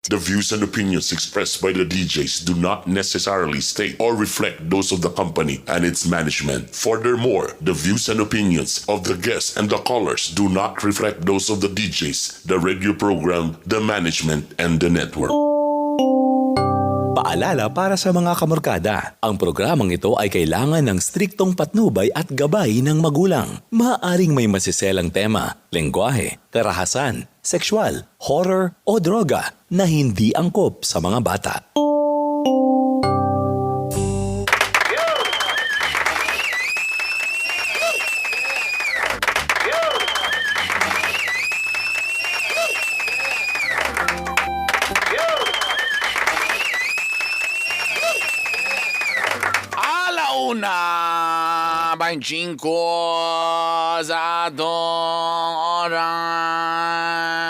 The views and opinions expressed by the DJs do not necessarily state or reflect those of the company and its management. Furthermore, the views and opinions of the guests and the callers do not reflect those of the DJs, the radio program, the management, and the network. Paalala para sa mga kamorkada, ang programang ito ay kailangan ng striktong patnubay at gabay ng magulang. Maaaring may masiselang tema, lengguwahe, karahasan, sexual, horror o droga na hindi angkop sa mga bata. Alauna 25 sa atong oras.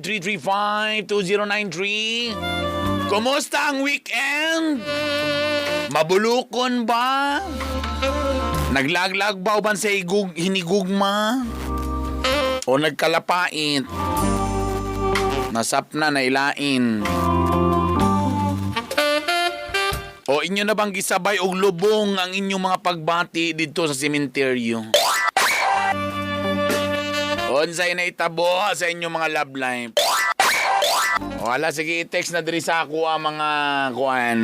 0995-335-2093. Kumusta ang weekend? Mabulukon ba? Naglaglag ba uban sa igug, hinigugma? O nagkalapait? Nasap na nailain? O inyo na bang gisabay og lubong ang inyong mga pagbati dito sa sementeryo? Unsay na itabo sa inyong mga love life? Wala, sige, i-text na diri sa ako ang mga kuan.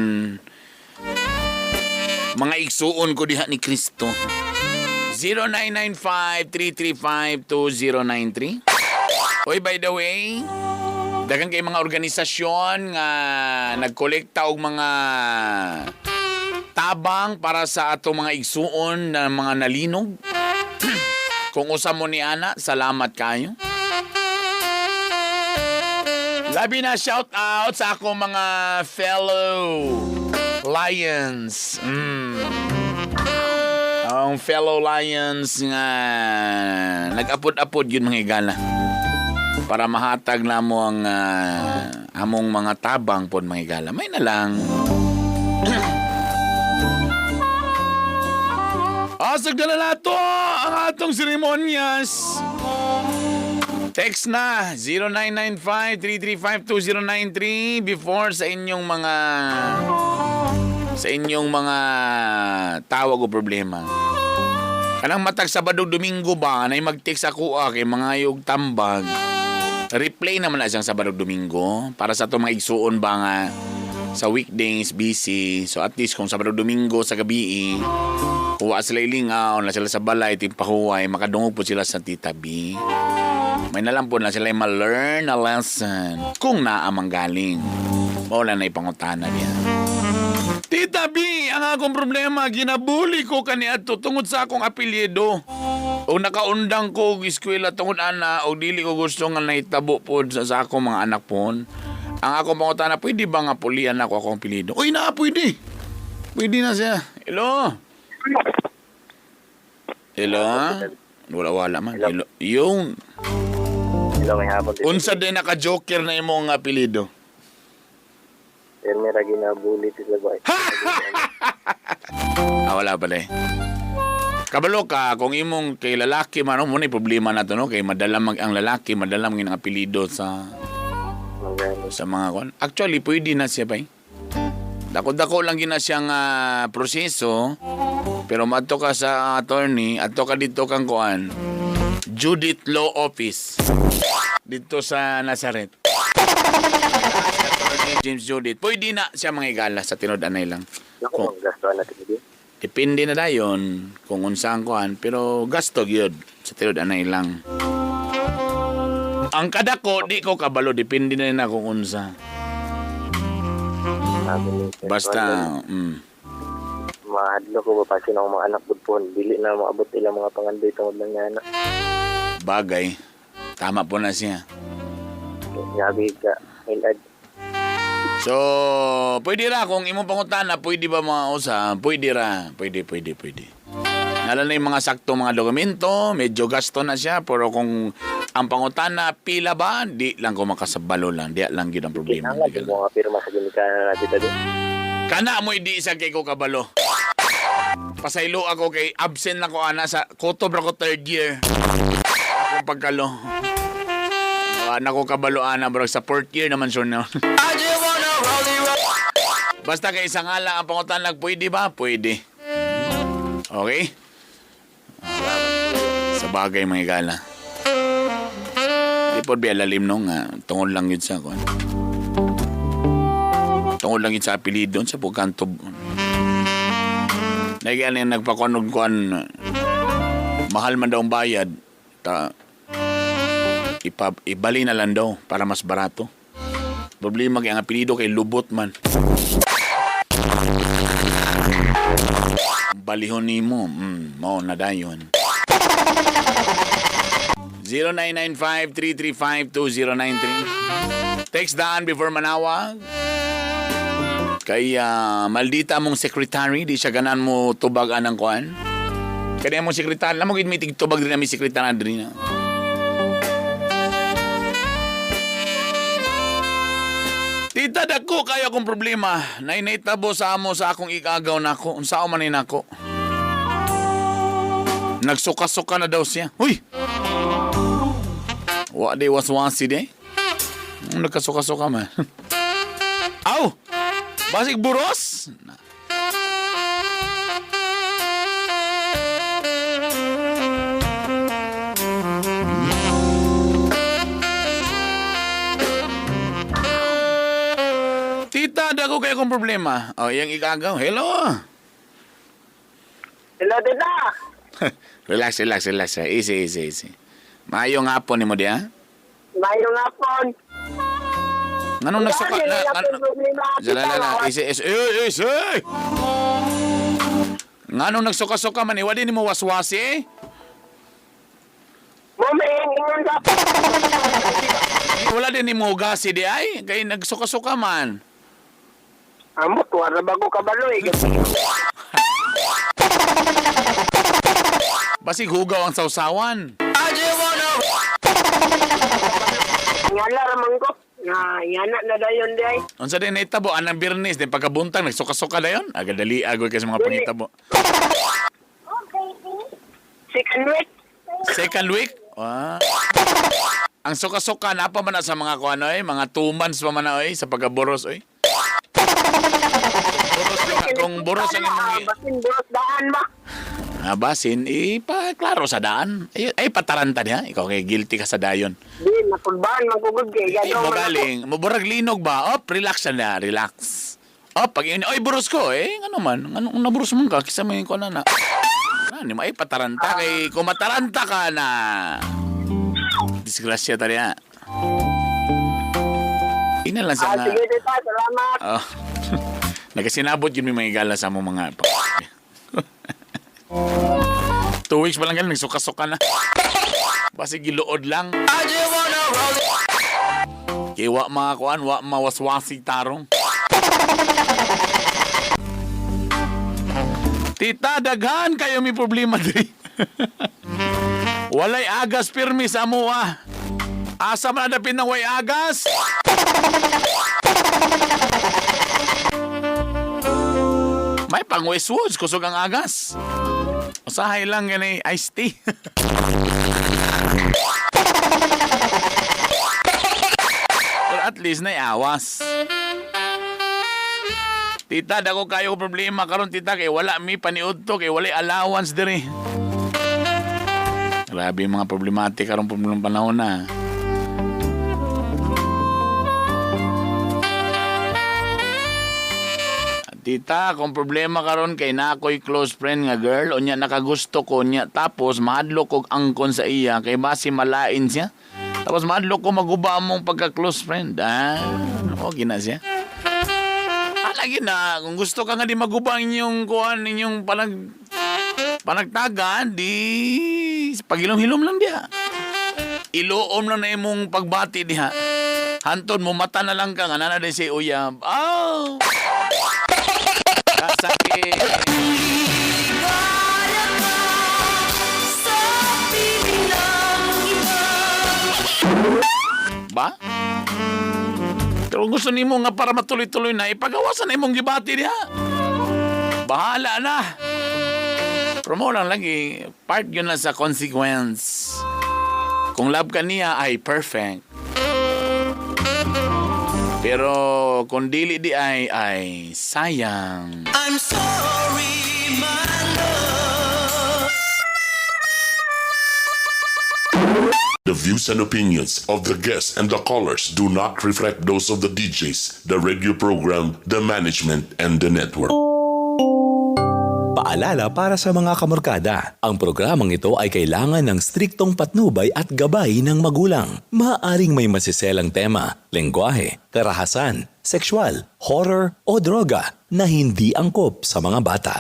Mga igsuon ko diha ni Kristo. 0995-335-2093. Oy, by the way, daghan kay mga organisasyon nga nagkolekta og mga tabang para sa atong mga igsuon na mga nalinog. Kung usa mo ni ana, salamat kayo. Labi na shout out sa akong mga fellow lions. Ang fellow lions nga nag-apod-apod yun mga igala. Para mahatag na mo ang among mga tabang pod mga igala. May na lang. Asag na nato ang atong seremonyas. Text na 0995-335-2093 before sa inyong mga tawag o problema. Kanang matag Sabado Domingo ba nay mag-text ako kay mga yog tambag. Replay naman na siyang Sabado Domingo para sa atong mga igsuon ba nga sa weekdays busy. So at least kung Sabado Domingo sa gabi kuha sila ilingaw, na sila sa balay, timpahuway, makadungog po sila sa Tita B. May nalang po na sila ma-learn a lesson kung naamang galing. Wala na ipangutana niya. Tita B, ang akong problema, ginabuli ko kaniadto tungod sa akong apelyido. O nakaundang ko og eskwela tungod ana o dili ko gusto nga nahitabo pod sa akong mga anak pon. Ang akong pangutana, pwede ba nga pulian ako akong apelyido? Uy, na, pwede. Pwede na siya. Hello? Hello? Wala, wala man. Hello? Yung. Hello, may hapon. Tito. Unsa din naka-joker na imong apelyido? Permi ra ginabuli tito boy. Ah, wala pala eh. Kabalo ka, kung imong kay lalaki man, mo na problema na to, no? Kay madalam ang lalaki, madalam ang apelyido sa Magano. sa mga kon. Actually, pwede na siya ba eh. Dako-dako lang gina siyang proseso. Pero mato ka sa attorney, ato ka dito kang kuan. Judith Law Office. Dito sa Nazareth. Attorney James Judith. Pwede na siya mga igala sa tinud-anay lang. Naku, ang gastuhan natin dito. Depende na dayon kung unsa ang kuan, pero gasto gyud sa tinud-anay lang. Ang kadako di ko kabalo, depende na rin ako kung unsa. Sabi ni Sir Basta, Juan, mahadlo ko ba pasin ang mga anak pud po. Dili na maabot ilang mga pangandoy tungod lang niya na. Bagay. Tama po na siya. Grabe ka. Hilad. So, pwede ra kung imong pangutana, pwede ba mga usa? Pwede ra. Pwede, pwede, pwede. Nala na yung mga sakto mga dokumento, medyo gasto na siya, pero kung ang pangutana, pila ba? Di lang ko makasabalo lang. Di lang yun ang problema. Kinahanglan Di jud lang. mga pirma sa ginikanan natin tadi. Kana mo di isa kay ko kabalo. Pasaylo ako kay absent na ko ana sa kutob ra ko third year. Akong pagkalo. Ana ko kabalo ana bro sa fourth year naman sure na. Basta kay isang ala ang pangutan lang pwede ba? Pwede. Okay? Sa bagay mga igala. Di po biya lalim no nga tungod lang yun sa kuan. Tungod lang yun sa apelyido sa pagkanto. Nagyan yung nagpakuan kuan mahal man daw ang bayad ta ibali na lang daw para mas barato. Problema kay ang apelyido kay Lubot man. Balihon nimo, mao na dayon. 0995-335-2093. Text daan before manawag. Kay maldita mong secretary, di siya ganan mo tubag anang kuan. Kaya mong sekretary, alam mo gid may tigtubag din namin sekretary diri na. Tita, dako kayo akong problema. Nainaitabo sa amo sa akong ikagaw nako. Unsa man ni nako. Nagsuka-suka na daw siya. Huy! Wa di waswasi di. Nagkasuka-suka man. Aw! Basig buros! Tita, dako kayo kong problema. O, iyang ikagaw. Hello! Hello, tita. Relax, relax, relax. Easy, easy, easy. Maayong hapon nimo di, ha? Mayroong hapon. Nganong nagsuka Dahil na? wala akong problema, Dala, tita. la, la. Easy, easy. Eh, easy! Nganong nagsuka-suka man, iwa din mo waswasi, eh? Muming, ingon ka. Wala din nimo hugasi di ay. Kay nagsuka-suka man. Amot, wala ba ko kabalo eh. Basig hugaw ang sausawan. Ngala raman ko. Nga, yana na dayon di ay. Unsa din naitabo anang Biyernes din pagkabuntag nagsuka-suka dayon. Aga dali agoy kay sa mga pangitabo. Second week. Second week? Ah. Ang suka-suka na pa man na sa mga kuan oy, mga 2 months pa man na oy sa pagkaboros oy. Boros lang kung boros ang imong Basin buros daan ba? Ah, basin ipa klaro sa daan. Ay, ay pataranta niya. Ikaw kay guilty ka sa dayon. Di, nakulbaan, magugod kay. Ay, Gano'n mo galing. Mo burag linog ba? Op, relax na, relax. Op, pag yun, oy, buros ko, eh, ano man, ano, naburos man ka, kisa may ko na na. Ano, ay, pataranta kay, kung mataranta ka na. Disgrasya tali, ha. Ina lang sa Ah, nga. sige, tita, salamat. Oh. Nagkasinabot yun may mga gala sa mo mga 2 weeks pa lang ganun, nagsuka-suka na. Basi giluod lang. Kay wa mga kuan, wa mawaswasi tarong. Tita, daghan kayo may problema diri. Walay agas pirmi sa amoa. Asa man ang dapit ng way agas? May pang Westwoods, kusog ang agas. Usahay lang gani iced tea. Pero at least naiawas. Tita, dako kayo ko problema karon tita kay wala mi paniud to kay walay allowance diri. Grabe yung mga problematic karon problema panahon na. Tita, kung problema karon kay na ako'y close friend nga girl, unya nakagusto ko niya, tapos mahadlok kog angkon sa iya, kay basi malain siya. Tapos mahadlok ko maguba among pagka-close friend. Ah, okay na siya. Ah, lagi na, kung gusto ka nga di maguba ang inyong kuan, inyong panagtagan, di pagilom-hilom lang diha. Iloom lang na imong pagbati diha. Hanton mo mata na lang ka nga nana din si uyab. Oh! Kasakit. Ba? Pero kung gusto nimo nga para matuloy-tuloy na, ipagawasan na imong gibati diha. Bahala na. Pero mo lang lagi, part yun lang sa consequence. Kung love ka niya, ay perfect. Pero kung dili di ay sayang. I'm sorry, my love. The views and opinions of the guests and the callers do not reflect those of the DJs, the radio program, the management, and the network. Paalala para sa mga kamorkada, ang programang ito ay kailangan ng striktong patnubay at gabay ng magulang. Maaaring may masiselang tema, lengguwahe, karahasan, sexual, horror o droga na hindi angkop sa mga bata.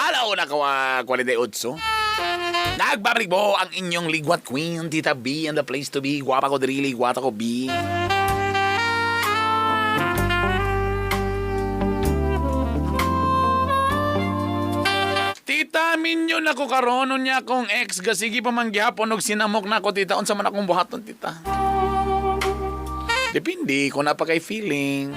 Alaw na kawa 48. Nagbabalik po ang inyong ligwat queen, Tita B, and the place to be. Guwapa ko drili, guwata ko B. Tita, minyo na ko karon niya akong ex gasigi pa man gihapon og sinamok na ako tita unsa man akong buhaton tita. Depende kung napa kay feelings.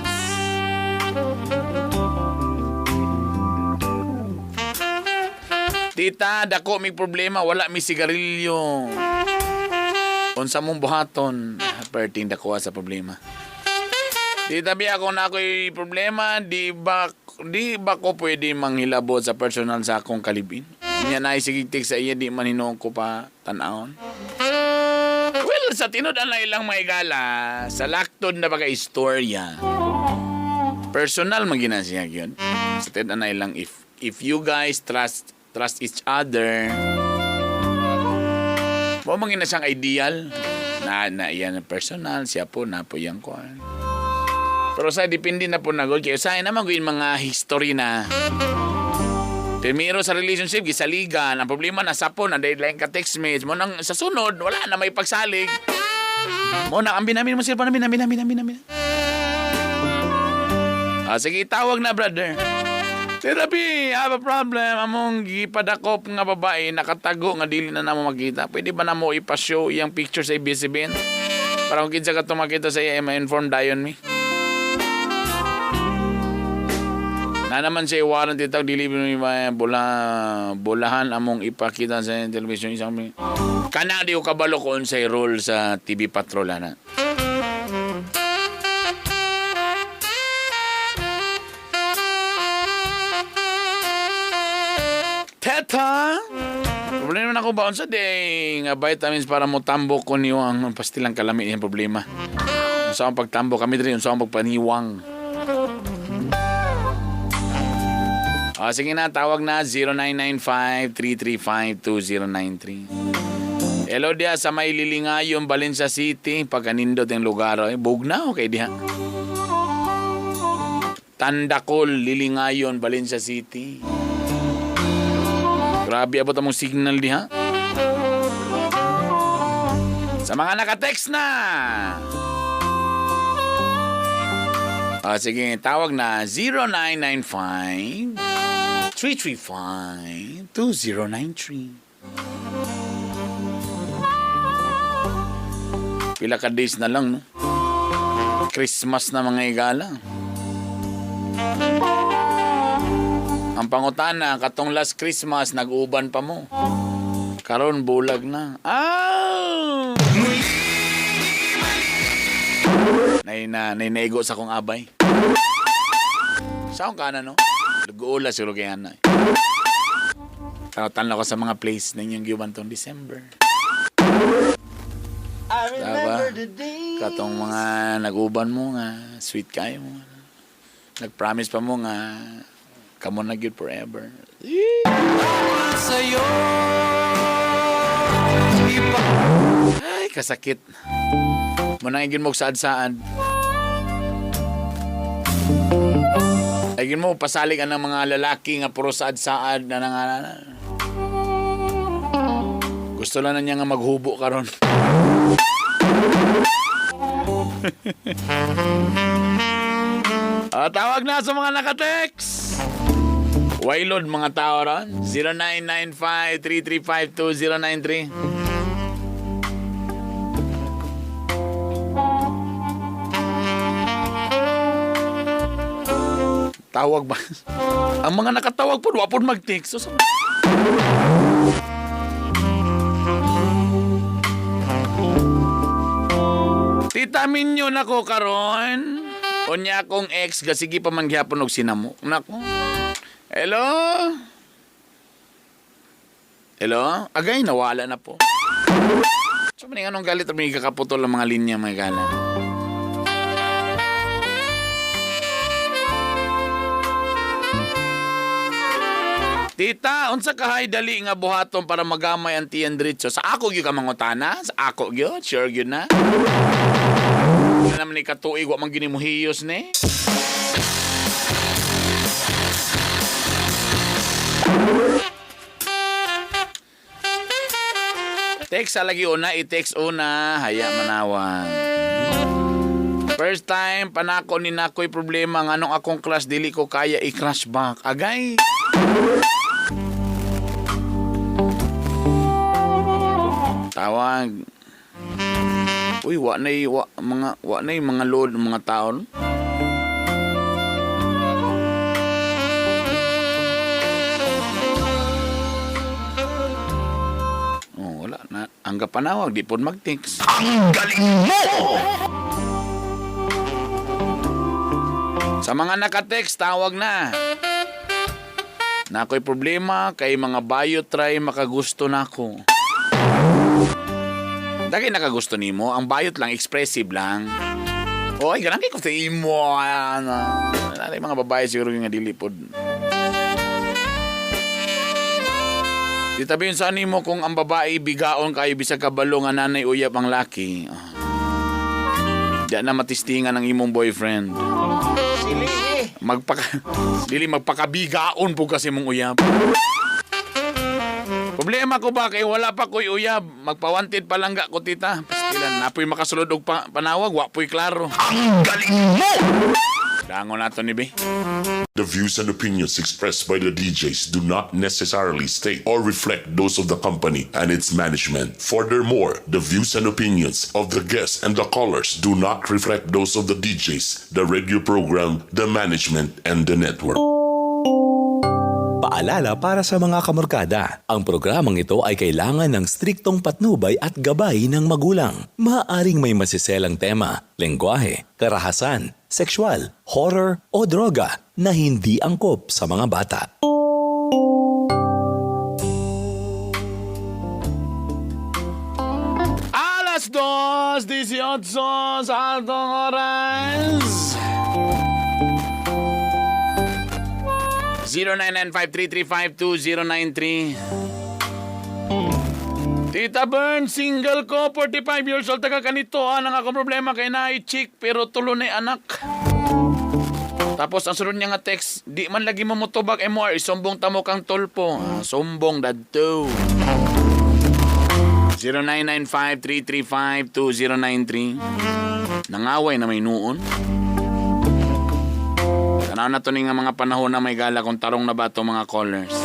Tita, dako may problema, wala mi sigarilyo. Unsa mong buhaton, perting dako sa problema. Tita Bia, kung na ako'y problema, di ba ko pwede manghilabot sa personal sa akong kalibin? Nya na isigigtik sa iya, di man hinuon ko pa tanawon. Well, sa tinud ang ilang mga igala, sa laktod na baga istorya, personal man gina siya yun. Sa tinud ang ilang, if you guys trust trust each other, mo man gina siyang ideal, na na iyan ang personal, siya po, na po iyang kuan. Pero sa depende na po na gud kay usahay naman gud yung mga history na primero sa relationship gisaligan ang problema na sapon na deadline ka text message mo nang sa sunod wala na may pagsalig mo na ang binamin mo sila namin namin namin namin namin. Ah, sige, tawag na, brother. Therapy, I have a problem. Among gipadakop nga babae, nakatago nga dili na namo makita. Pwede ba namo ipa-show iyang picture sa ABS-CBN? Para kung kinsa ka makita sa iya, ma-inform dayon mi. Na naman siya iwaran titaw, dili mi bola, bolahan among ipakita sa television isang mi. Kana di ko kabalo kung unsay role sa TV Patrol ana. ko ba unsa day nga vitamins para mo tambok ko niyo ang pastilang kalami iyang problema. Unsa ang pagtambok kami diri, unsa ang pagpaniwang. Ah, sige na, tawag na 0995-335-2093. Hello diha sa may Lilingayon, Valencia City, pagkanindot yung lugar. Ay, bugnaw kay diha. Tandakol, Lilingayon, Valencia City. Grabe abot among signal diha. Sa mga naka-text na. Ah, sige, tawag na 0995 335 2093. Pila ka days na lang, no? Christmas na mga igala. Ang pangutana, katong last Christmas, nag-uban pa mo. Karon bulag na. Ah! Nay na, nay naigo sa akong abay. Sa akong kanan, no? Nag-uula siguro kay Ana. Tanaw ko sa mga place na inyong giuban tong December. Diba? Katong mga nag-uban mo nga, sweet kayo mo. Nag-promise pa mo nga, kamo na gyud forever. Sa'yo Ay, kasakit. Munang igin mo saad-saad. Igin mo, pasalig ang mga lalaki nga puro saad-saad na nga. Gusto lang na niya nga maghubo karon. Ah, tawag na sa mga nakatext. Wailod mga tao ron. 0995-335-2093. Tawag ba? Ang mga nakatawag po, wapon mag-text. So, Tita Minyo nako karon. Unya akong ex gasigi pa man gihapon og sinamo. Nako. Hello? Hello? Agay nawala na po. So maning anong galit may kakaputol ang mga linya mga gala. Tita, unsa kahay dali nga buhaton para magamay ang tiyan diretso? Sa ako gyud ka mangutana? Sa ako gyud? Sure gyud na? Wala naman ni katuig, wa man gyud nimo hiyos ni. Text sa lagi una, i-text una, haya manawang. First time, panako ni Nakoy problema nga anong akong crush, dili ko kaya i-crush back. Agay! Tawag. Uy, wa na wa, mga wa na mga load mga taon. Oh, wala na. Ang panawag, di pod mag-text. Ang galing mo! Sa mga naka-text, tawag na. Nako'y problema kay mga bayo try makagusto nako. Dagay nakagusto nimo, ang bayot lang expressive lang. Oy, ganang kay ko sa imo. Ano. Wala na yung mga babae siguro yung nga dili pod. Di tabi yun sa nimo kung ang babae bigaon kayo bisag kabalo nga nanay uyap ang laki. Ah. Diyan na matistingan ang imong boyfriend. Magpaka dili magpakabigaon po kasi mong uyab. Problema ko ba kay wala pa ko'y uyab. Magpawanted pa langga ko tita. Pastilan napoy makasulod og panawag wa po'y klaro. Ang galing mo! Dangon nato ni be. The views and opinions expressed by the DJs do not necessarily state or reflect those of the company and its management. Furthermore, the views and opinions of the guests and the callers do not reflect those of the DJs, the radio program, the management, and the network. Paalala para sa mga kamorkada, ang programang ito ay kailangan ng striktong patnubay at gabay ng magulang. Maaaring may masiselang tema, lengguwahe, karahasan, sexual, horror o droga na hindi angkop sa mga bata. Alas 18 sa atong oras. 0995-335-2093. Tita Bern, single ko, 45 years old, taga kanito. Ang akong problema kay naay chick, pero tulo na anak. Tapos ang sunod niya nga text, di man lagi mo motubag MR, isumbong tamo kang tulpo. Ah, sumbong dadto. 0995-335-2093. Nangaway na may noon. Tanaw na to ni nga mga panahon na may gala kung tarong na ba to mga callers.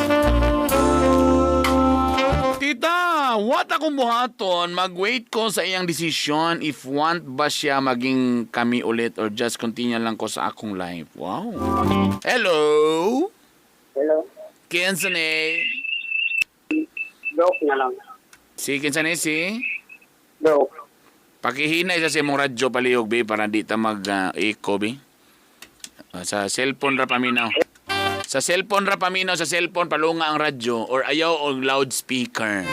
Tita, what akong buhaton? Mag-wait ko sa iyang desisyon if want ba siya maging kami ulit or just continue lang ko sa akong life. Wow. Hello? Hello? Kinsa ni? Broke na lang. Si kinsa ni si? Broke. Pakihinay sa imong radyo palihog be para di ta mag echo be. Ah, sa cellphone ra paminaw. Sa cellphone ra paminaw, sa cellphone palunga ang radyo or ayaw og loudspeaker.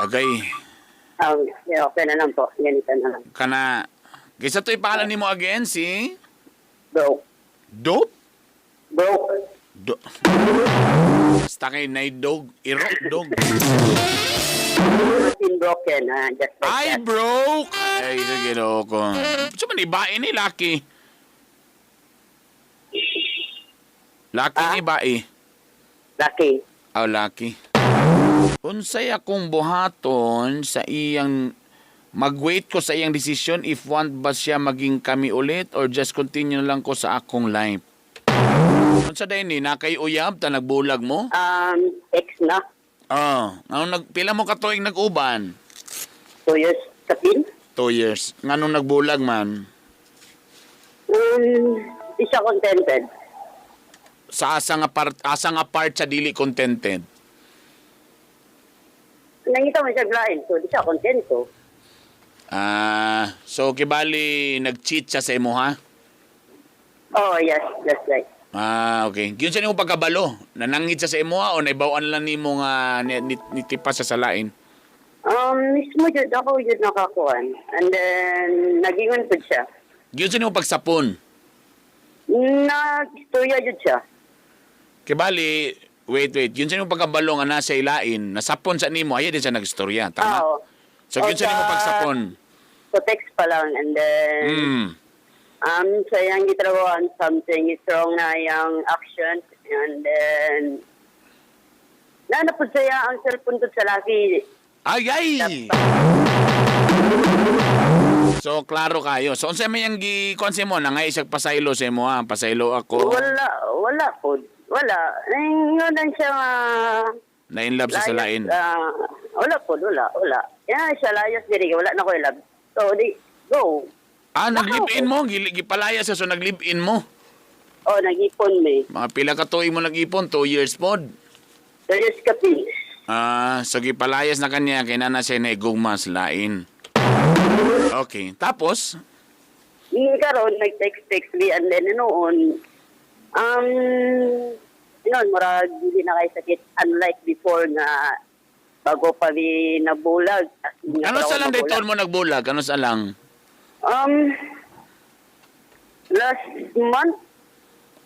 Agay, Yeah, okay na lang po. Ganito na lang. Kana kaysa to'y pangalan nimo again si Broke. Dope? Broke. Do. Basta kay nay dog, irok dog. Been broken, ah, just like Ay, that. broke! Ay, sige ko. So, man, ibae ni Lucky. Lucky ni bae. Lucky. Oh, lucky. Unsay akong buhaton sa iyang mag-wait ko sa iyang desisyon if want ba siya maging kami ulit or just continue lang ko sa akong life. Unsa day ni nakay uyab ta nagbulag mo? Ex na. Oh, nganong nag pila mo ka tuig nag-uban? 2 years kapin. 2 years. Nganong nagbulag man? Di siya contented. Sa asa nga part sa dili contented? Nangita mo siya blind, so di siya kontento. Ah, so kibali nag-cheat siya sa imo ha? Oh, yes, that's right. Ah, okay. Gyud sa nimo pagkabalo, nanangit siya sa imo ha, o naibaw-an lang nimo nga nitipas sa salain. Mismo jud ako jud nakakuan. And then, nagingon po siya. Gyud sa nimo pagsapon. Nag-istorya jud siya. Kibali, wait, wait. Gyud sa nimo pagkabalo nga nasa ilain, nasapon sa nimo, ay din siya nagstorya, tama? Oo. So gyud sa O, nimo pagsapon. So, text pa lang. And then, sa iyang gitrabahoan, something is wrong na iyang action. And then, naanapod siya ang cellphone doon sa laki. Ay, ay! So, klaro kayo. So, unsa may ang gi kuan sa imo na nga isag pasaylo sa imo ha, pasaylo ako. Wala, wala po. Wala. Ngayon siya nga, Na in love sa salain. Ah, wala po, wala, wala. Yan siya layas diri, wala na ko love. So, di, go. Ah, nag-live-in mo, gipalaya siya so nag-live-in mo. Oh, nag-ipon me. Mga pila ka tuig mo nag-ipon, 2 years pod. Serious ka, please. Ah, so gipalayas na kanya kay nana siya na igugma sa lain. Okay, tapos Yung karon nag-text-text me and then noon, yun, murag hindi na kayo sakit. Unlike before na bago pa mi nabulag. As in, ano sa lang nabulag. dayton mo nagbulag? Ano sa lang? Last month,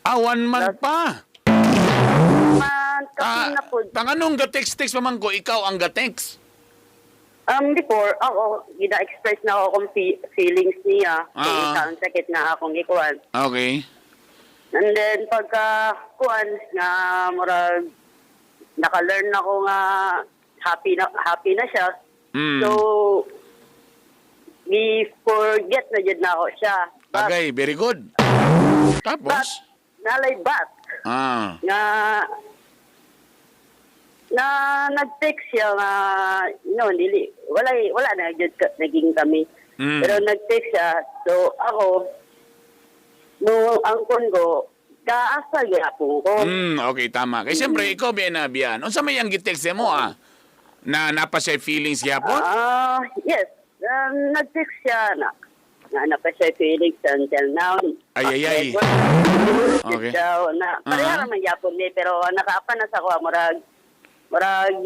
Ah, one month pa. Month, Ah, kapin na po. panganong ga-text-text pa man ko, ikaw ang ga-text. Before, ako, gina-express na ako kung feelings niya. Kung ang sakit na akong ikuan. Okay. And then, pagka, kuan, nga, murag, naka-learn ako nga, happy na siya. So, i-forget na jud na ako siya. But, Agay, very good. but, Tapos? nalay but, nga, na nag-text siya nga, no, dili, wala, wala na jud naging kami. Pero nag-text siya, so ako, no, ang kon ko, kaasa gyapon ko. Okay, tama. Kay siyempre, ikaw biyan na biyan. Unsa may ang gitext mo ah? Na napa siya feelings gyapon? Ah, yes. Nag-text siya na. Na pa siya feelings until now. Ay, ay, ay. Okay. Okay. Daw, na, pareha naman gyapon ni, pero nakaapa na sa kuha, murag, murag,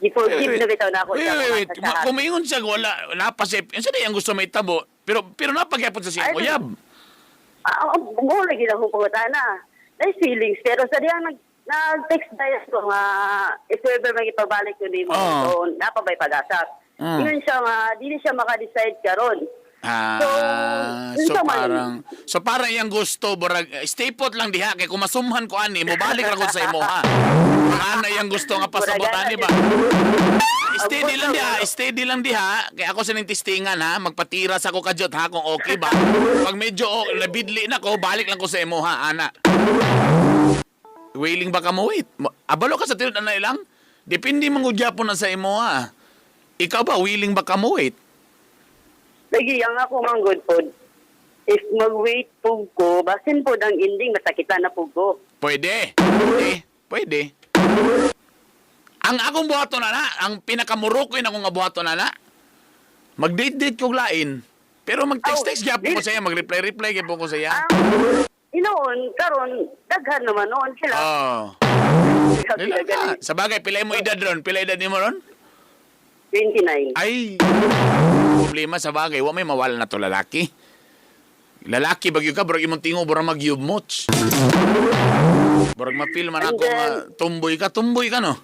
Gi-forgive na bitaw na ako Wait, siya. wait, wait. Sa siya. Kung maingon siya, wala, napasip. Unsa di ang gusto may tabo? Pero napagyapon sa siyang Ay, uyab. Ah, ah, mo lagi na akong pangutana. May feelings pero sa diyang nag-text dahil ko nga if ever magipabalik ko nimo, Oo. so napabay pag-asa. Ingon siya nga dili siya maka-decide karon. Ah, So, so, unsa man- parang iyang gusto burag stay put lang diha kay kung masumhan ko ani mobalik ra ko sa imo ha. Ana iyang gusto nga pasabot Murag ani ana ba? Steady lang diha, steady lang diha. Kay ako sa tistingan ha, magpatira sa ako kadyot ha kung okay ba. Pag medyo oh, nabidli na ko, balik lang ko sa imo ha, ana. Wailing ba ka mo wait? Abalo ka sa tinud ana ilang? Depende man gud gyapon na sa imo ha. Ikaw ba willing ba ka mo wait? Lagi ang ako man good pod. If mag-wait po ko, basin po ang ending masakitan na po ko. Pwede. Pwede. Pwede. Ang akong buhaton na na, ang pinakamurukoy na akong nga buhaton na na, mag-date-date kog lain. Pero mag-text-text gyapon ko sa iya, mag-reply-reply gyapon ko sa iya. Ang inoon karon daghan naman noon sila. Oh. Dili ka. Sa bagay, pila mo edad ron? Pila edad nimo ron? 29. Ay, problema sa bagay, wa may mawala na to lalaki. Lalaki bagyo ka, burag imong tingo, burag magyubmots. Burag ma-feel man ako nga tumboy ka no?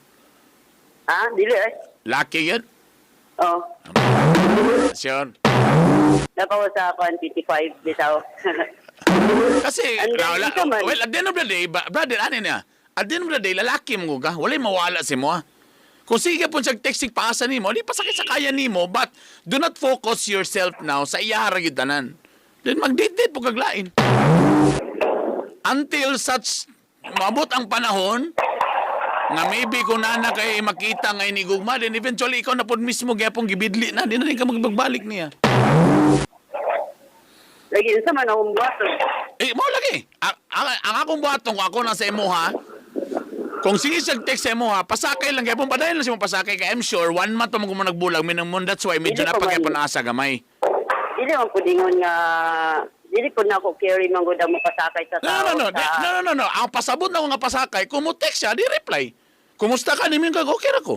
Ah, dili eh. Laki yun. Oh. Sure. Napawa sa ako 55 bitaw. Kasi, And then, wala, ikaw man. well, at the end of the day, brother, ano niya? At the end of the day, lalaki mo ka, walay mawala si mo, ah. Kung sige po siya texting paasa nimo, di pasakit sa kaya nimo, but do not focus yourself now sa iyara gyud tanan. Then mag-date-date po kaglain. Until such maabot ang panahon nga maybe kung nana kay makita nga inigugma, then eventually ikaw na po mismo gyapon gibidli na, di na rin ka magbalik niya. Lagi unsa man akong buhaton. Eh, mo lagi. Ang akong buhaton kung ako nasa imo ha, kung sige siya text sa imo ha, pasakay lang kay padayon lang siya mo pasakay kay I'm sure one month pa man kung mo nagbulag minang mo that's why medyo Dili pa napagay man. pa asa gamay. Dili man pud ingon nga dili pud na ako carry man gud ang mapasakay sa No, tao. no, no, sa, no, no, no, no. Ang pasabot na ko nga pasakay, kung mo text siya, di reply. Kumusta ka nimo kag okay ra ko.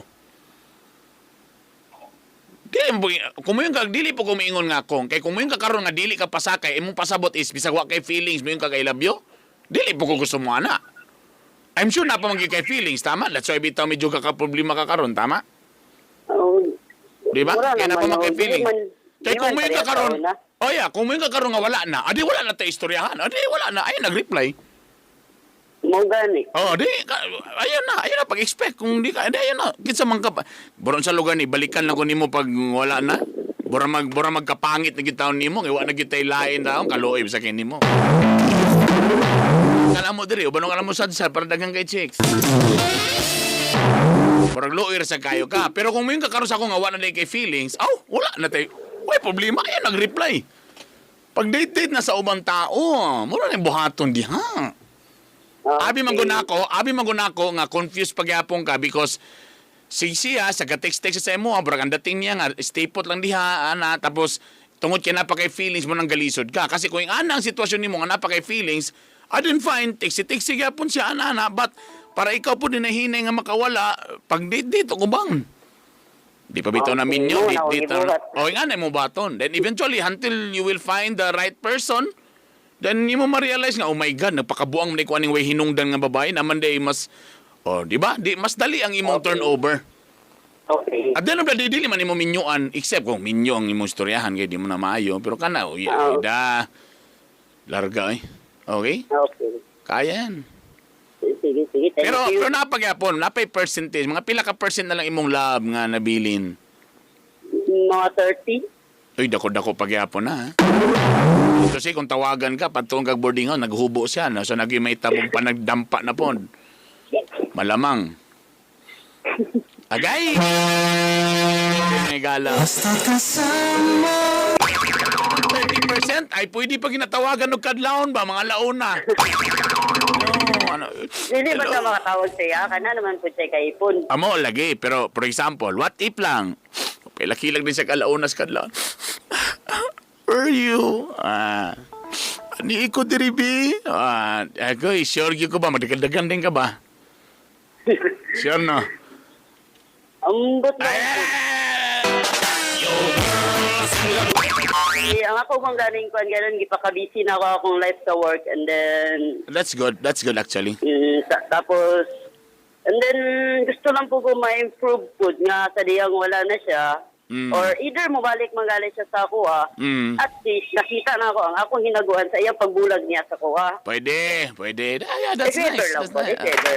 Dili mo kung mo yung kag dili po kumiingon nga kong kay kung mo yung kakaron nga dili ka pasakay imong pasabot is bisag wa kay feelings mo yung kag I love you. Dili po ko gusto mo ana. I'm sure na pa man gyud kay feelings, tama? That's why bitaw medyo ka problema ka karon, tama? Oh, Di ba? wala Kaya na pa naman, man kay oh. Dili feeling. Kay dili kung man mo yung pareha kakaron, sa una. oh yeah, kung mo yung kakaron nga wala na, adi wala na ta istoryahan, adi wala na, ay nag-reply. Mo gani. Oh, di ka, ayun na pag-expect kung di ka, di ayun na. Kinsa man ka pa. Buron sa lugar ni balikan lang ko nimo pag wala na. Bura magkapangit na gyud taon nimo, kay wa na gyud tay lain taon kaluoy sa kini nimo. Kala mo diri, uban ka mo sad para daghang kay chicks. Murag luoy ra sa kayo ka. Pero kung moingon ka karon sa ako nga wa na day kay feelings, aw, wala na tay. Way problema, ayun nag-reply. Pag date-date na sa ubang tao, mura na yung buhaton diha. Okay. Abi man gud nako nga confused pagyapon ka because si siya sa ka-text-text sa imo, brag ang dating niya nga stay put lang diha ana tapos tungod kay napakay feelings mo nang galisod ka kasi kung ana ang sitwasyon nimo nga napakay feelings, I didn't find text-text gyapon siya ana ana but para ikaw po dinahinay nga makawala pag date dito ko bang di pa bitaw na Okay, minyo mo date na akong date gibuhat. oh nga na mo baton then eventually until you will find the right person. Then mo ma-realize nga, oh my God, nagpakabuang man ko aning way hinungdan nga babae naman day mas oh, di ba? Di mas dali ang imong turnover. Okay. At the end of the day, dili man imo minyuan except kung minyo ang imong istoryahan kay di mo na maayo pero kana oh, yeah, Oo. da larga eh. Okay? Okay. Kaya yan. Sige, sige. Thank Pero you. pero napagyapon, napay percentage, mga pila ka percent na lang imong love nga nabilin. Mga 30. Uy, dako-dako pagyapon na. Ha? Kasi kung tawagan ka, patungkag kag boarding house, naghubo siya. No? So, naging may tabong pa nagdampa na pon. Malamang. Agay! May gala. Basta kasama 30% ay pwede pa ginatawagan og kadlawon ba? Mga launa. No, ano? Dili ba Hello? siya makatawag siya? Kana naman po siya kaipon. Amo lagi, pero for example, what if lang? Pailakilag din siya kalaunas kadlawon. Where are you? Ah, ani ko diri bi? Ah, agoy, sure gyud ko ba madagdagan din ka ba? Sure no. Ambot na ako. Eh, ang ako kung ganing kuan ganon gipakabisi na ako akong life sa work and then That's good. That's good actually. Tapos and then gusto lang po ko ma-improve po nga sa diyang wala na siya or either mobalik manggaling siya sa ako ah. At least nakita na ako ang akong hinaguan sa iyang pagbulag niya sa ako ah. Pwede, pwede. Ah, yeah, that's If ever nice. lang That's po, nice. if ever.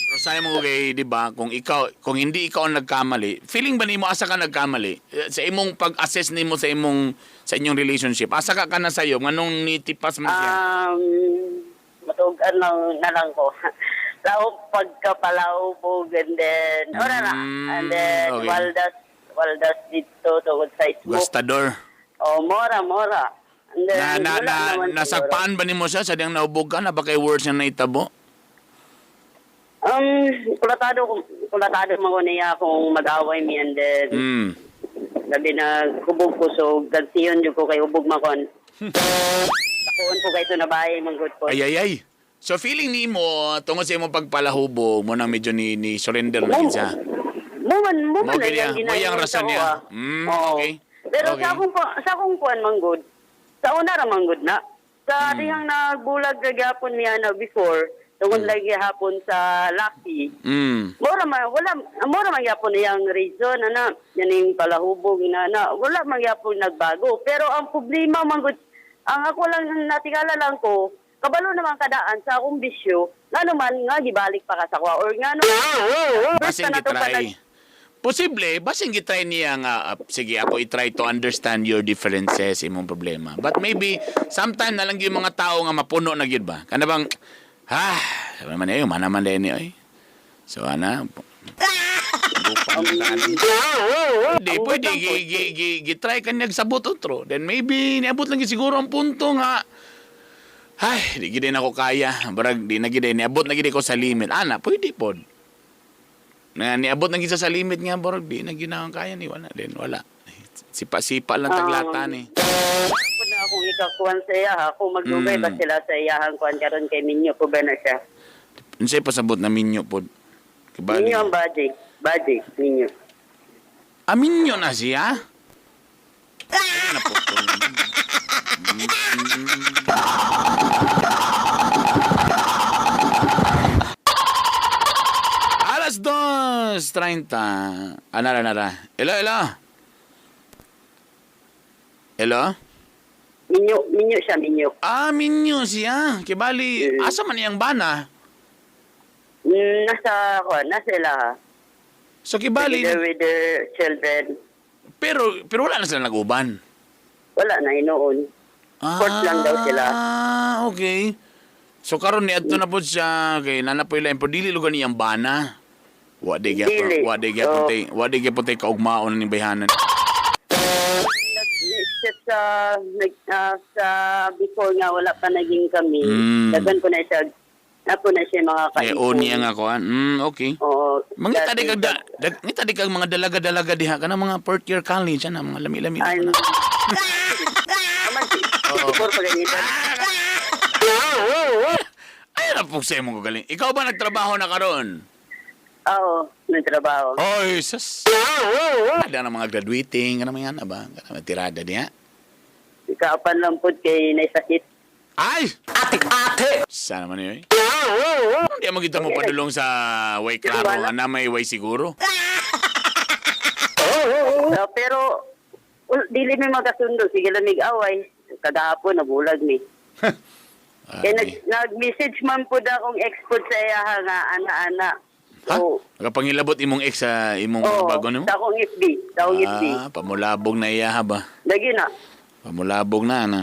Pero sayang mo kay, di ba, kung ikaw, kung hindi ikaw ang nagkamali, feeling ba nimo asa ka nagkamali? Eh, sa imong pag-assess nimo sa imong sa inyong relationship, asa ka ka na sayo nganong nitipas man siya? Matugan lang na lang ko. Laop pagkapalaubog and then, wala na. And then, waldas, waldas dito tungod sa smoke. Gastador. Oh, mora, mora. And then, Na na wala na naman siguro. nasakpan ba nimo siya sa diyang naubog ka na ba kay words nga naitabo? Kulatado, kulatado man ko niya kung mag-away mi and then, labi na hubog ko, so gantiyon jud ko kay hubog makon. Takuon ko kay ito na bahay, manggod ko. Ay ay ay. So feeling nimo tungod sa imong pagpalahubog mo nang medyo ni surrender na gid siya. Mo man, mo Mo man gid na niya. Mo iyang iyang rason sa niya. kuha. Oo. Pero sa akong kuan manggod, sa una ra manggod na. Sa dihang nagbulag na gyapon niya na before, tungod lagi hapon sa Lucky. Mora man wala mora man gyapon iyang reason ana yaning palahubog na na wala man gyapon nagbago. Pero ang problema manggod ang ako lang natingala lang ko kabalo naman kadaan sa akong bisyo ngano man nga gibalik pa ka sa kuha or ngano Basin First na to pa gitry. Posible, basin gitry niya nga, ah, sige, ako i-try to understand your differences, imong problema. But maybe, sometime na lang yung mga tao nga mapuno na gyud ba? Kana bang, ha, sabi man eh, mana man din eh. So, ana, lupang na Pwede, pwede, gitry ka niya sabot otro. Then maybe, niabot lang gyud siguro ang punto nga, ay, di gid ako kaya. Barag, di na gid niabot na gid ko sa limit. Ana, pwede pod. Na niabot na gid siya sa limit nga barag di na gid na ako kaya ni wala din wala. Sipa-sipa lang taglatan eh. Ako na akong ikakuan sa iya ha. Kung magdugay ba sila sa iyahang kuan karon kay minyo ko ba na siya. Unsay pasabot na minyo pod? Kibali. Minyo ang budget. Budget, minyo. Ah, minyo na siya? Ay, naputol. Alas 2:30. Anara, nara. Hello, hello. Hello? Minyo, minyo siya, minyo. Ah, minyo siya. Kibali, asa man iyang bana? Nasa kuan, nasa ila ha. So kibali, Together with their children. pero pero wala na sila nag-uban. Wala na hinuon. Court lang daw sila. Ah, okay. So karon ni adto na po siya kay nana po ila pero dili lugar niyang bana. Wa di gyapon, Dili. wa di gyapon tay, wa di gyapon tay kaugmaon ning bayhanan. Nag-except sa nag, sa before nga wala pa naging kami. Daghan ko na siya na po na siya mga Eh kaipon. o niya nga kuan. Okay. Oo. Mangita di kag ngita di kag mga dalaga-dalaga diha kana mga fourth year college ana mga lami-lami. Ay, na. Aman, 64 pa ganyan. Ay ra po sa imong kagaling. Ikaw ba nagtrabaho na karon? Oo, nagtrabaho. Oy, sus. Ada na mga graduating, kana mga ana ba? Kana mga tirada diha. Ikaapan lang po kay naisakit. Ay! Ate, ate! Sana man yun. eh. Hindi mo kita mo padulong sa way klaro, ana may way siguro. Pero, well, dili mi magkasundo. Sige lamig away. Kagahapon, nabulag mi. Kaya nag-message man po da akong ex po sa iya ha, nga ana-ana. Ha? So, Nakapangilabot imong ex sa imong oo, bago nimo? sa akong FB. Sa akong FB. Ah, pamulabog na iya ha ba? Lagi na. Pamulabog na ana.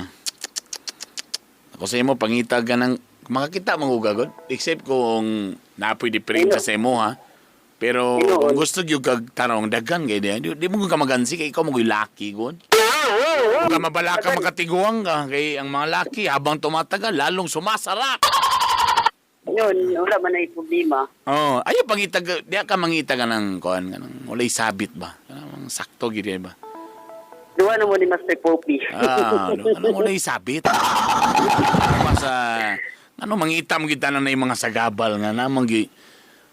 Ako sa imo pangitag ka ng makakita mo gagod except kung napoy diferensya sa imo ha. Pero Ayun. kung gusto gyud kag tarong daghan kay di, di mo ka magansi kay ikaw mo lucky god. Kung ka mabala ka makatiguang ka kay ang mga laki habang tumatagal lalong sumasarap. Yun, wala man na problema. Oh, ayo pangitag di ka mangita ka ng kuan kanang walay sabit ba? Kanang sakto gid ba? Duwa na mo ni Master Poppy. Ah, ano, ano walay sabit? Pa sa ano mangita mo gid tanan na yung mga sagabal nga namang gi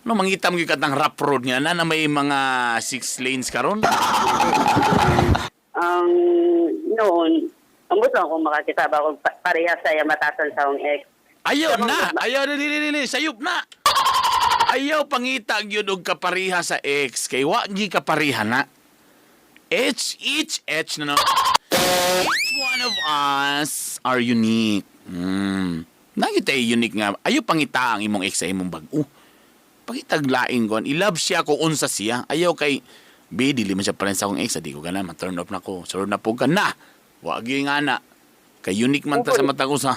No, mangita mo gyud katang rough road nga na na may mga 6 lanes karon. Ang noon, ang gusto ko makakita ba kung pareha saya matasan sa akong ex. Ayaw na, ayaw na dili dili, sayop na. Ayaw pangita gyud og kapariha sa ex kay wa gi kapariha na. Each each each na no. Each one of us are unique. Nagita unique nga. Ayaw pangita ang imong ex sa imong bag-o. Pangitaglain kon, i-love siya kung unsa siya. Ayaw kay B, dili man siya parehas sa akong ex, di ko gana, ma-turn off na ko. Sunod na po ka na. Wa gyud nga na. Kay unique man ta sa matag usa.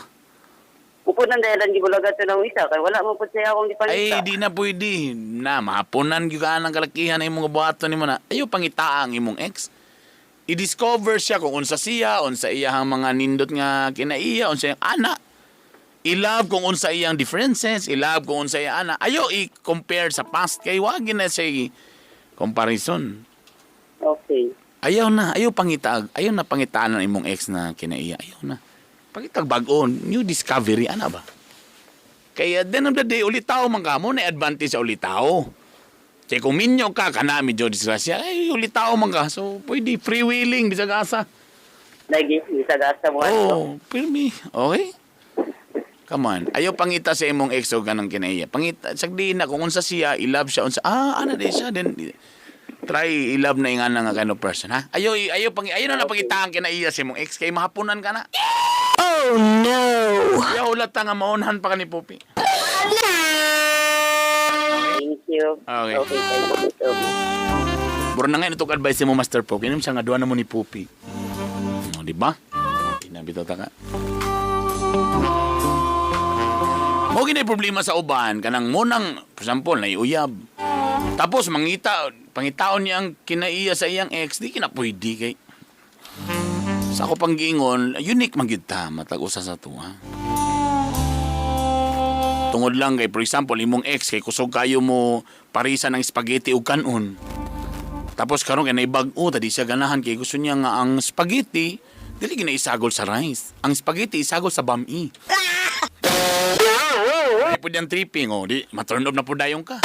Upod ng dahilan gibulaga to ng isa kay wala mo pud siya akong Ay, gipangita. di na pwede. Na, mahaponan gyud ka ng kalakihan na imong buhaton nimo na. Ayaw pangita ang imong ex. I-discover siya kung unsa siya, unsa iyang mga nindot nga kinaiya, unsa iyang ana. I-love kung unsa iyang differences, i-love kung unsa iyang ana. Ayaw i-compare sa past kay wag na siya comparison. Okay. Ayaw na, ayaw pangita, ayaw na pangitaan ang imong ex na kinaiya. Ayaw na. Pangitag bag-o, new discovery, ana ba? Kaya at the end of the day, ulitaw man ka mo, na advantage sa ulitaw. Kaya kung minyo ka, kana medyo disgrasya, ay ulitaw man ka. So, pwede freewheeling, bisag asa. Lagi bisag asa mo ato. Oh, pirmi. Okay? Come on. Ayaw pangita sa imong ex o ganang kinaiya. Pangita, sagdi na, kung unsa siya, i-love siya, unsa, ana di siya, then, try i-love na yung nga kind of person, ha? Ayaw, ayaw, ayaw na pangita ang kinaiya sa imong ex, kay mahapunan ka na. Oh no! Ayaw, ulata nga, maunhan pa ka ni Poppy. Thank you. Okay. Okay, thank you. Bro na nga, itong advice mo, Master Poppy. Ano siya nga, duwa na mo ni Poppy. O, di ba? Tinabito ta ka. Mo gini problema sa uban kanang munang for example naiuyab. Tapos mangita pangitaon niya ang kinaiya sa iyang ex, di kina pwede kay sa ako pang giingon, unique man gyud ta matag usa sa tuwa. Tungod lang kay for example imong ex kay kusog kayo mo parisan ng spaghetti ug kanon. Tapos karon kay naibag-o ta di siya ganahan kay gusto niya nga ang spaghetti dili gina isagol sa rice. Ang spaghetti isagol sa bami. Ay pud ang tripping oh, di ma-turn off na pud dayon ka.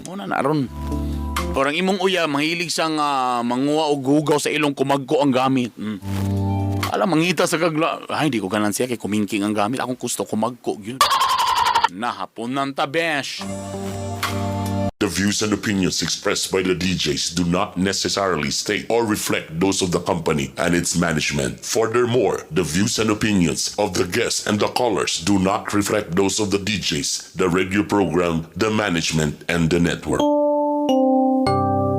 Muna na aron. Orang imong uya mahilig siyang manguha og hugaw sa ilong kumagko ang gamit. Alam mangita sa kagla. Ay di ko ganan siya kay kumingking ang gamit. Akong gusto kumagko gyud. Nahaponan ta besh. The views and opinions expressed by the DJs do not necessarily state or reflect those of the company and its management. Furthermore, the views and opinions of the guests and the callers do not reflect those of the DJs, the radio program, the management, and the network.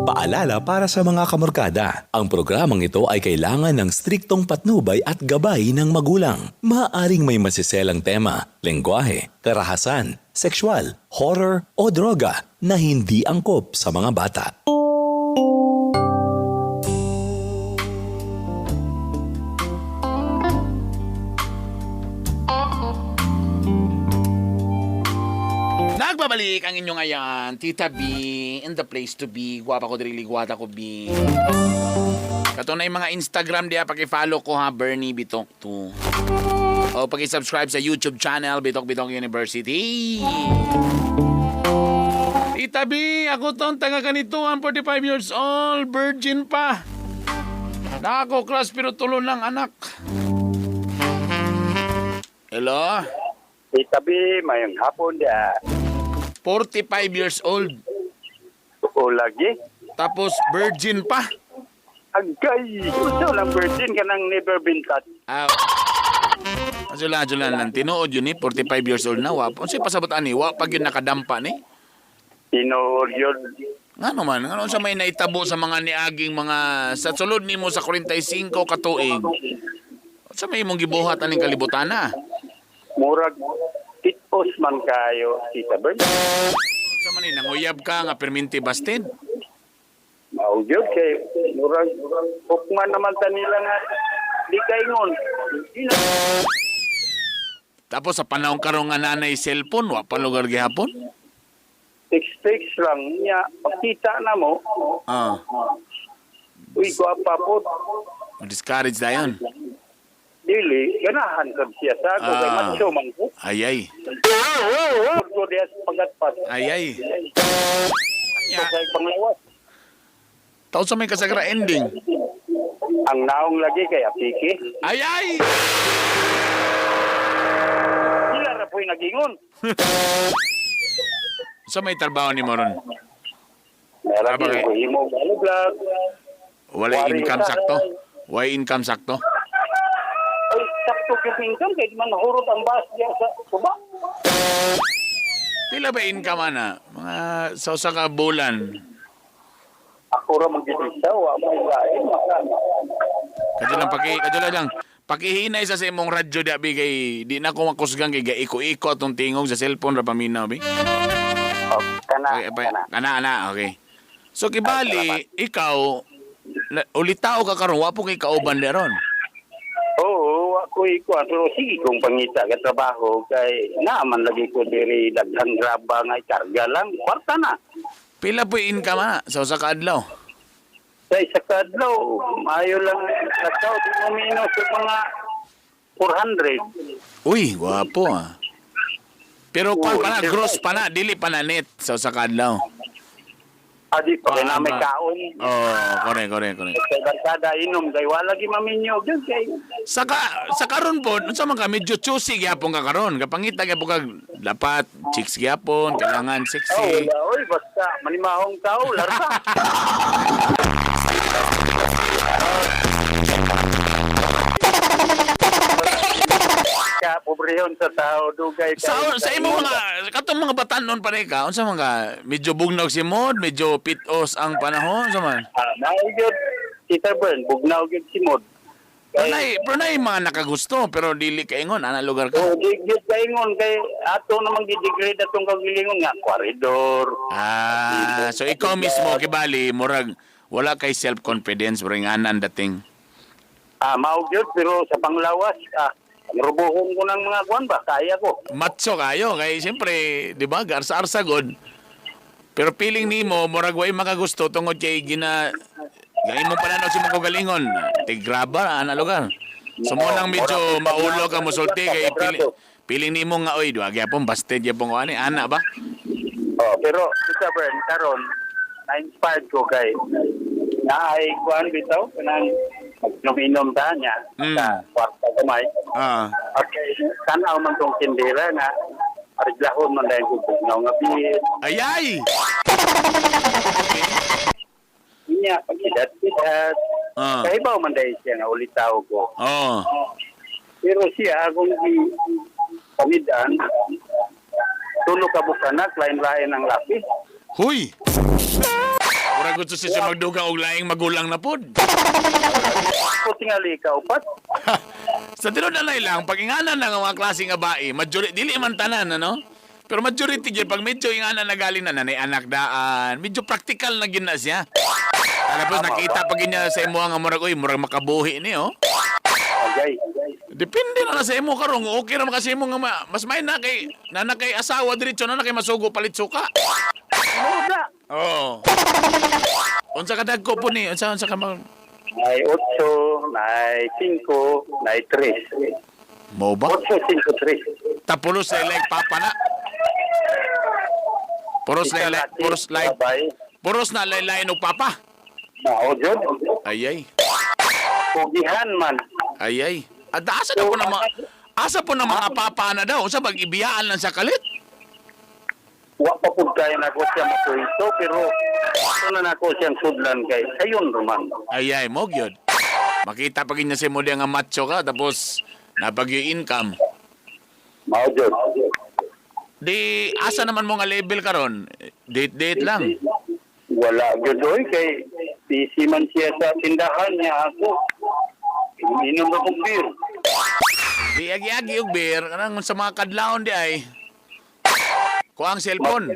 Paalala para sa mga kamorkada, ang programang ito ay kailangan ng striktong patnubay at gabay ng magulang. Maaaring may masiselang tema, lengguwahe, karahasan, sexual, horror o droga na hindi angkop sa mga bata. Nagbabalik ang inyong ayan, Tita B, in the place to be. Guwapa ko diri, ligwata ko B. Kato na yung mga Instagram diya, paki-follow ko ha, Bernie Bitok 2. O paki-subscribe sa YouTube channel, Bitok Bitok University. Tita B, ako tong taga kanituan, 45 years old, virgin pa. Nako, class, pero tulo lang anak. Hello? Tita B, mayong hapon dia. 45 years old. O lagi. Tapos virgin pa. Agay, gusto lang virgin ka nang never been touched. Ah. Azula, azula lang. Tinuod yun eh, 45 years old na. Wa. Unsay pasabot ani, wa pag yun nakadampa ni. Tinuod yun. Ngano man, ngano sa may naitabo sa mga niaging mga sa sulod nimo sa 45 ka tuig. Sa may imong gibuhat aning kalibutan na. Murag, titos man kayo, Tita Bern. Unsa man ni nanguyab ka nga perminti busted? Mao gyud kay murag hukman naman ta nila nga di kaingon. Di na. Tapos sa panahon karon nga nanay cellphone, wa pa lugar gihapon. Text-text lang niya. Pagkita na mo, Ah, uy, gwapa po. discourage dayon. Dili, ganahan sab siya sa ako. Kay Ah. macho man ko. Ay ay. Good diya sa pagatpat. Ay ay. So, kay panglawas. Taon sa may kasagra ending. Ang naong lagi kay apiki. Ay ay. Sila ra po'y nagingon. Sa may trabaho ni Moron. Meron Tama din ko himo vlog. Walay Wari income usahay. sakto. Walay income sakto. Ay, sakto gyud income kay di man nahurot ang bus diya sa suba. Pila ba income ana? Mga sa usa ka bulan. Ako ra magyud sa wa may lain. Kadyo lang paki kadyo lang. Pakihinay sa imong radyo di abi kay di na ko makusgan kay gaiko-iko atong tingog sa cellphone ra paminaw bi. Oh, kana, Okay, pa, kana. kana ana, okay. So kibali ikaw ulitao ka karon wa po kay kauban deron. Oo, ako ikuan pero sige kung pangita ka trabaho kay naaman lagi ko diri daghang graba nga ikarga lang kwarta na. Pila po income ana sa usa ka adlaw? Sa isa ka adlaw, maayo lang lakaw di mo minus sa mga 400. Uy, gwapo ah. Pero kwan Oo, pa na, sir. gross pa na, dili pa na net sa usa ka adlaw. Adi pa kay Ah, na may ba. kaon. Oh, correct, correct, correct. Kay barkada inom kay wala gi maminyo gyud kay Saka sa karon po, unsa man ka medyo choosy gyapon ka karon. Kapangita gyapon ka dapat chicks gyapon, kailangan Oh, sexy. wala oy basta manimahong tao larga. Ka pobrehon sa tao dugay kay Sa imo mga katong mga batanon pa ka, unsa man ka medyo bugnaw si mod, medyo pitos ang panahon, unsa man. Ah, mao gyud Tita Bern, bugnaw gyud si Mod. Pero nay, pero nay mga nakagusto pero dili kaingon ana lugar ka. Oh, di gyud kaingon kay ato namang gidegrade atong kaugalingon nga koridor. Ah, so ikaw mismo kibali murag wala kay self confidence murag anan dating. Ah, mao gyud pero sa panglawas rubuhon ko ng mga kuan ba kaya ko. Macho kayo kay siyempre, 'di ba? Garsa-arsa god. Pero piling nimo murag way makagusto tungod kay gina gain mo pananaw si mong kaugalingon. Tigraba ana lugar. So mo nang medyo maulo ka mosulti kay piling nimo nga oy duha gyapon busted gyapon ko ani ana ba? Oh, pero Tita Bern karon na-inspired ko kay naay kuan bitaw kanang mag-inom ta niya sa kwarta gamay. Ah. Okay, tanaw man tong tindera nga ariglahon man dahil kung bugnaw nga bit. Ayay. Niya, pag-idat-idat. Ah. Kahibaw man dahil siya nga ulitaw ko. Oh. Pero siya, akong di pamidan, tulo ka bukanak, lain-lain ang lapis. Huy. Murag gusto siya magdugang og laing magulang na pod. Ako tingali ka upat. Sa tinuod na lang, pag inganan na nga mga klase nga bae, majority, dili man tanan, ano? Pero majority gyud pag medyo inganan na galing na nanay anak daan, medyo practical na gid na siya. Tapos nakita pag niya sa imo nga murag oy, murag makabuhi ni oh. Okay. Depende na na sa imo karon, okay ra man kasi imo nga mas may na kay nana kay asawa diretso na na kay masugo palit suka. Muda. Oh. Unsa ka dagko po ni? Unsa unsa ka ma- Nay 8, nay 5, nay 3. Mo ba? 8, 5, 3. Tapulos na like papa na. Puros na like, puros like, puros na laylay og papa. Mao jud. Ay ay. Pugihan man. Ay ay. At asa na po na mga asa po na mga papa na daw sa pag-ibiyaan lang sa kalit. Wa pa pud kayo nako siya makuwento pero ito na nako siyang sudlan kay sayon ruman. Ay ay mo gyud. Makita pag niya sa mo nga macho ka tapos napag yung income. Mao jud. Di asa naman mo nga level karon? Date date lang. Wala gyud oy kay busy man siya sa tindahan niya ako. Inom na kong beer. Di agi-agi og beer kanang sa mga kadlawon di ay. Kuha ang cellphone.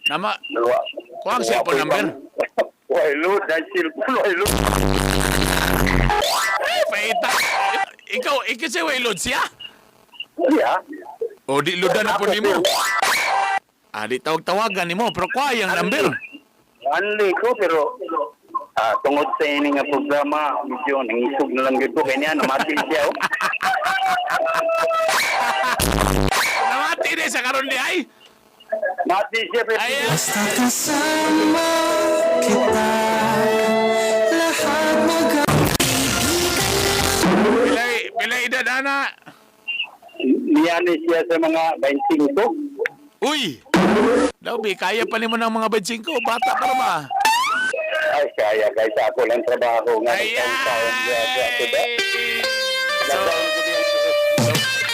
Nama Wa. Kuha ang cellphone number. Way load, dahil cellphone, way load. Eh, paita. Ikaw, ikaw siya way load siya. Yeah. O di loadan na po nimo. Ah, di tawag-tawagan nimo pero kuha yung number. Anli ko pero tungod sa ini nga programa medyo nangisog na lang gyud ko kay niya namati siya oh. Namati di sa karon di ay. Mati siya, pero Ay, Basta kasama kita, lahat mag Pilay, pilay edad, ana. Niya ni siya sa mga 25. Uy! Daw, bi, kaya pa nimo ng mga 25. Bata pa ba? Ay, kaya guys, ako lang trabaho nga. Ay, Nagtaon-taon siya siya, diba? So, Nagtaon ko diyan.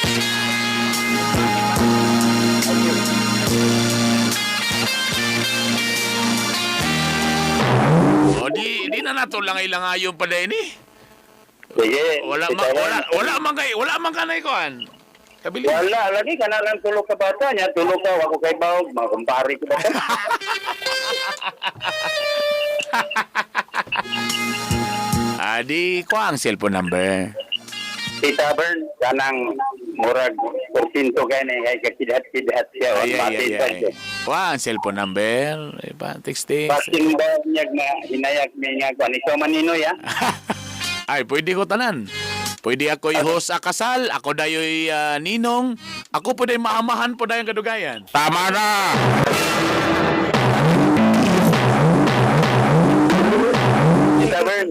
O, di na nato lang ilangayon pa din eh. Sige. Wala man, bitawan. wala man kanay koan. Kabili. Wala, lagi ka na lang tulog ka bata niya. Tulog ka, wako kay bawog. Mga kumpare ko ba? Ah, di ko ang cellphone number. Tita Bern, kanang murag porsinto kay ni kay kakidhat-kidhat siya. Ay, ay, Mati ay, sa ay. siya. Wa ang cellphone number. Eh, pa, text, text. Basin ba niya nga hinayak mi nga kwan. Ikaw maninoy ah. Ay, pwede ko tanan. Pwede ako i-host sa kasal, ako dayoy ninong, ako pwede maamahan po dayong kadugayan. Tama na! Tita Bern,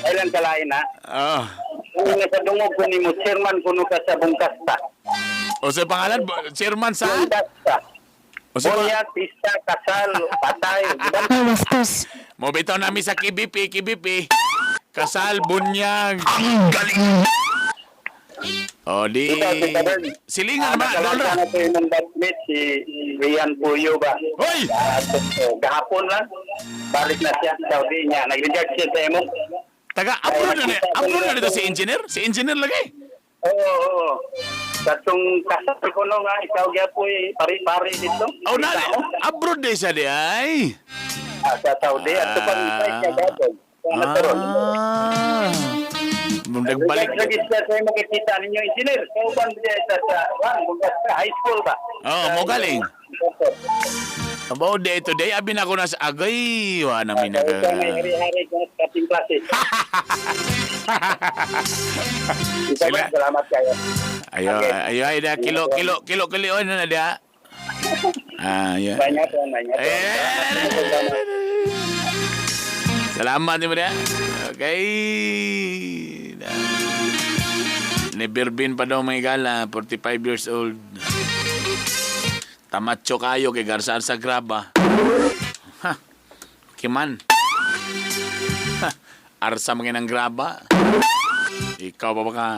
ay lang kalain ha. Ah. Ang nasa dungog ko nimo, chairman kuno ka sa Bungkasta. O sa pangalan, chairman sa? Bungkasta. O sa Bunyag, pista, kasal, patay. Di ba? Ay, bastos. Mo bitaw nami sa KBP, KBP. Kasal, bunyag. Ang galing! O di... Tita, Tita Bern. Silingan ba? Nakalain Dolra. na ito yung batmate, si Rian Puyo ba? Hoy! Ah, so, gahapon lang, balik na siya, Saudi niya. Nag-reject siya sa imo. Taga, abroad na ni. Abroad na dito si engineer. Si engineer lagi. Oo, oo, oo. Katong kasal ko no nga, ikaw gyapoy, pari-pari dito. Oh, na, abroad din siya di ay. Ah, sa Saudi, at ito pang Ah. site niya gahapon. Sa Naturon. Ah. Nagbalik. Lagi siya sa imo kikita ninyo, engineer. Kauban siya sa wan, bukas sa high school ba? Oo, mo galing. About day today, abi na ko na sa agay. Wa na mi Ikaw may naga. hari-hari ko sa ating klase. Sila. Salamat kayo. Ayo, Okay. ayo ay da kilo kilo kilo kilo na na da. Ah, yeah. Banyak to, banyak to. Eh. Salamat ni mo da. Okay. Ni Birbin pa daw may gala, 45 years old. Tamatso kayo kay Garsa sa graba. Ha. Kiman. Ha. Arsa mga ng graba. Ikaw pa baka.